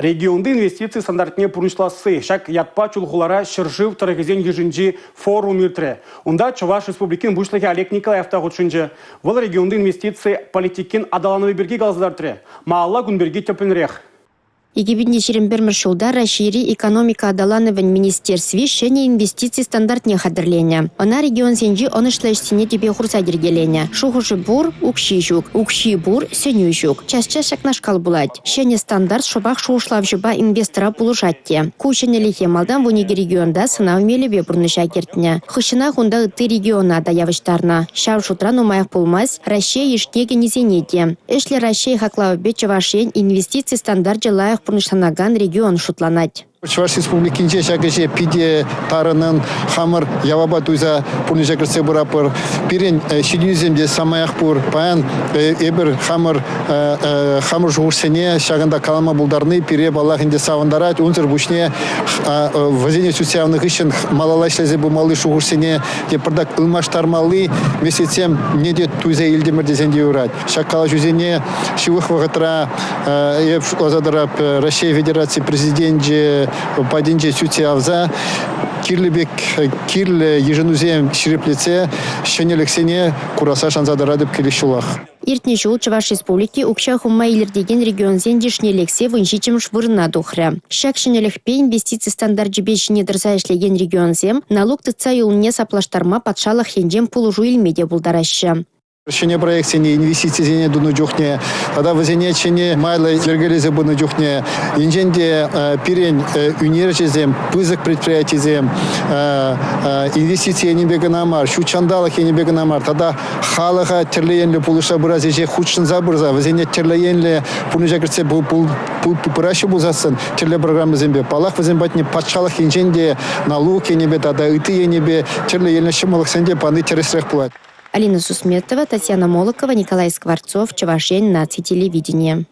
Регионти инвестици стандартне пурнӑҫласси ҫак ятпа Чулхулара ҫӗршыв тӑрӑхӗсен йышӗнчи форум иртрӗ. Унта Чӑваш Республикин Пуҫлӑхӗ Олег Николаев та хутшӑнчӗ. Вӑл регионти инвестици политикин аталанӑвӗ пирки каласа кӑтартрӗ. Малалла кун пирки тӗплӗнрех. 2021-мӗш ҫулта Раҫҫейри экономика аталанӑвӗн министерстви ҫӗнӗ инвестици стандартне хатӗрленӗ. Ӑна регионсенчи ӑнӑҫлӑ ӗҫсене тӗпе хурса йӗркеленӗ. Шухӑшӗ пур, укҫи ҫук. Укҫи пур, сӗнӳ ҫук. Час-час ҫакнашкал пулать. Ҫӗнӗ стандарт шӑпах шухӑшлавҫӑпа инвестора пулӑшать те. Ку ҫӗнӗлӗхе малтан 12 регионта сӑнав мелӗпе пурнӑҫа кӗртнӗ. Хыҫҫӑнах унта ытти региона та явӑҫтарнӑ. Ҫав шутра нумаях пулмасть Раҫҫей йышне кӗнисене те. Ӗҫлӗ Раҫҫей хаклавӗпе Чӑваш Ен инвестици стандарчӗ лайӑх пурнӑҫланакан регион шутланать. Чӑваш Республикинче ҫак ӗҫе питӗ тарӑнӑн хамӑр явапа туйса пурнӑҫа кӗртсе пыратпӑр. Пирӗн ҫитӗнӳсем те самаях пур. Паян эпир хамӑр хамӑр шухӑшсене ҫакӑнта калама пултарни пире, паллах, ӗнтӗ савӑнтарать. Унсӑр пуҫне вӗсене сӳтсе явнӑ хыҫҫӑн малалла ӗҫлесе пымалли шухӑшсене те пӑртак ылмаштармалли меслетсем не те туйса илтӗмӗр тесен те юрать. Ҫак калаҫусене ҫывӑх вӑхӑтра эп шутласа тӑрап Раҫҫей Федераци Президенчӗ патӗнче сӳтсе явса кирлӗ пек кирлӗ йышӑнусем ҫирӗплетсе ҫӗнӗлӗхсене курасса шанса тӑратӑп килес ҫулах. Иртнӗ ҫул Чӑваш Республики укҫа хума илӗртекен регионсен йышне лексе 17-мӗш вырӑна тухрӗ. Ҫак ҫӗнӗлӗхпе инвестици стандарчӗпе ҫине тӑрса ӗҫлекен регионсем налук тытса юлнине саплаштарма патшалӑх енчен пулӑшу илме те пултараҫҫӗ. Ҫӗнӗ проектсене, инвестицисене тунӑ чухне тата вӗсене ҫӗнӗ майлӑ йӗркелесе пынӑ чухне енчен те пирӗн ӳнерҫӗсем, пысӑк предприятисем инвестици енӗпе кӑна мар, ҫут ҫанталӑк енӗпе кӑна мар тата халӑха тӗрлӗ енлӗ пулӑшса пырас ӗҫе хутшӑнса пырса вӗсене тӗрлӗ енлӗ пурнӑҫа кӗртсе пыраҫҫӗ пулсассӑн тӗрлӗ программӑсемпе, паллах, вӗсем патне патшалӑх енчен те налук енӗпе тата ытти енӗпе тӗрлӗ енлӗ ҫӑмӑллӑхсем те пани тӗрӗсрех пулать. Алина Сусметова, Татьяна Молокова, Николай Скворцов, Чӑваш Ен наци телевиденийӗ.